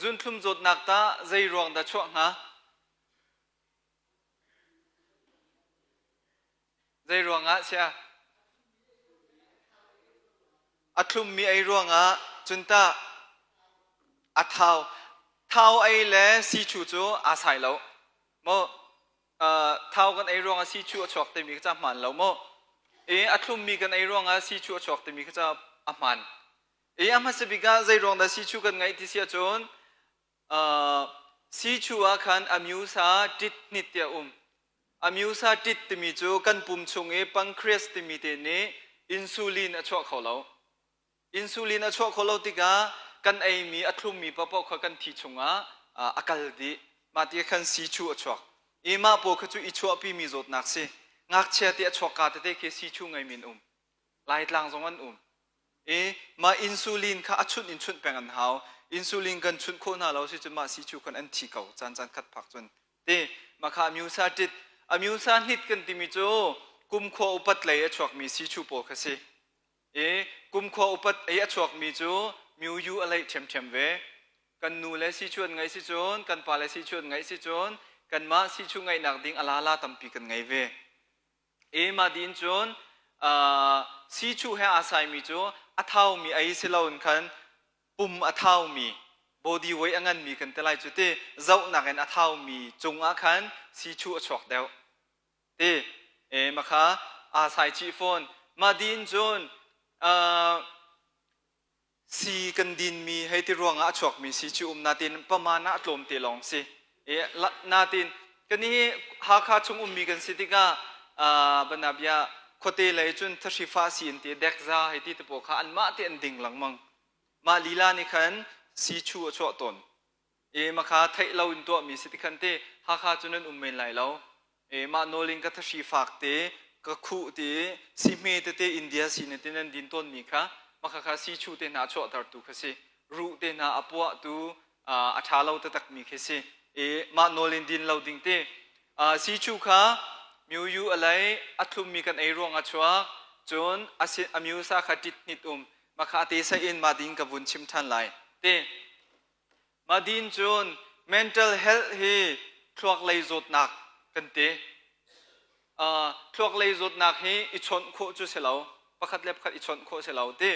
Zunthlum zawtnak tah zei ruang dah chuah hnga? Zei ruangah sia? A thlummi ei ruangah cun tah a thau. Thau ei le sichu cu aa sai lo. Maw thau kan ei ruangah sichu a chuak timi kha ca hmaan lo maw? I a thlummi kan ei ruangah sichu a chuak timi kha ca a hmaan. I a hmasa bik ah zei ruang dah sichu kan ngeih ti si ahcun Sichu ah khan amyusa tit hnit ti a um. Amyusa tit timi cu kan pum chung i pancreas timi te nih insulin a chuah kho lo. Insulin a chuah khawh lo tikah kan eimi a thlummi paohpaoh kha kan thi chungah a kal dih. Mah ti khan sichu a chuak. I mah pawl kha cu i chuahpimi zawtnak si. Ngakchia te a chuakka tete khi sichu ngeimi an um. Laitlang zong an um. I mah insulin kha a chunh in chunh peng an hau. Insulin kan chunh khawh hna lo si cun mah si cu khan an thi ko caan caan khat phak cun. Ti mah kha amyusa tit amyusa hnit kan timi cu kumkhua upat lei a chuakmi si chu pawl kha si. I kumkhua upat ei a chuakmi cu myu a leih ṭhiamṭhiam ve. Kan nu le si chu an ngeih si cun kan pa le si chu an ngeih si cun kanmah si chu ngeihnak ding a lala tampi kan ngei ve. Mah din cun siichuh he aa saimi cu a thaumi ei si loin khan pum a thaumi body weight a nganmi kan ti lai cu ti zohnak in a thaumi cungah khan siichuh a chuak deuh ti mah kha aa sai chih fawn. Mah din cun Sii kan dinmi hei ti ruangah a chuakmi si cu um natin paman ah a tlawm te lawng si. Natin kan hi Hakha chung ummi kan si tikah banabia khuate lei cun thahri fa si in ti dekza hei ti te pawl kha anmah te an ding lengmang. Mah lila nih khan si chu a chuah tawn. E makha theih lo in tuahmi si tikhan te Hakha cu nan um men lai lo. E mah nawl in ka thahri fak te ka khuh ti si hme tete India si ne te nan din tawnmi kha makha kha si chu te hna chuahtertu kha si. Ruh te hna a puah tu a ṭha lo taktak mi khi si. E mah nawl in din lo ding te. Si chu kha myu a lei a thlummi kan ei ruang a chuak cun a myu sa kha ṭit hnit um makha a te sa in ma ding ka vun chim ṭhan lai. Te Madin cun mental health hi thluak lei zawtnak kan ti. Thluak lei zawtnak hi i chawnh khawh cu si lo. Pakhat le pakhat i chawnh khawh si lo ti.